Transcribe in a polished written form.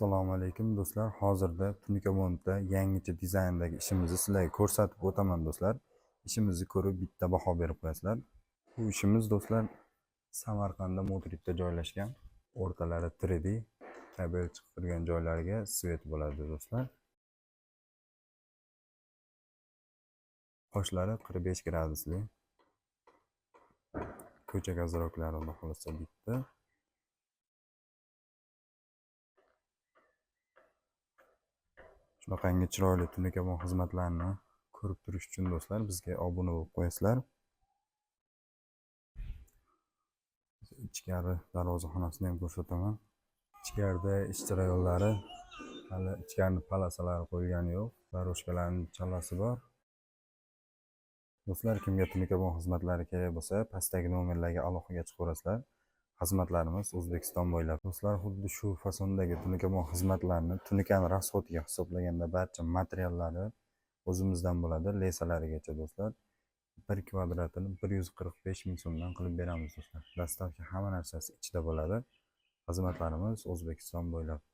Assalomu alaykum, do'stlar. Hozirda Tunukabontda yangicha dizayndagi ishimizni sizlarga ko'rsatib o'taman, do'stlar. Ishimizni ko'rib bitta baho berib qo'yasizlar. Bu ishimiz, do'stlar, Samarqandda Modribda joylashgan. O'rtalari 3D kabel chiqib turgan joylariga svet bo'ladi, do'stlar. Qoshlari 45 gradusli. Ko'cha gaziroklari xudo xohlasa bitta. Shunaqangi chiroyli Tunukabontda xizmatlarni ko'rib turish uchun, do'stlar, bizga obuna bo'lib qo'yasizlar. Ichkari darvozaxonasini ham ko'rsataman. Ichkarida ish jarayonlari, hali ichkarini palasalari qo'yilgani yo'q. Daroshkalarning chalasi bor. Do'stlar, kimga Tunukabontda xizmatlari kerak bo'lsa, pastdagi nomerlarga aloqaga chiqaverasizlar. Xizmatlarimiz O'zbekiston bo'ylab. Do'stlar, xuddi shu fasondagi Tunukabontda xizmatlarni tunukani rasxodiga hisoblaganda barcha materiallari o'zimizdan bo'ladi, lesalarigacha, do'stlar. 1 kvadratini 145 ming so'mdan qilib beramiz, do'stlar. Dastavka hamma narsasi ichida bo'ladi. Xizmatlarimiz O'zbekiston bo'ylab.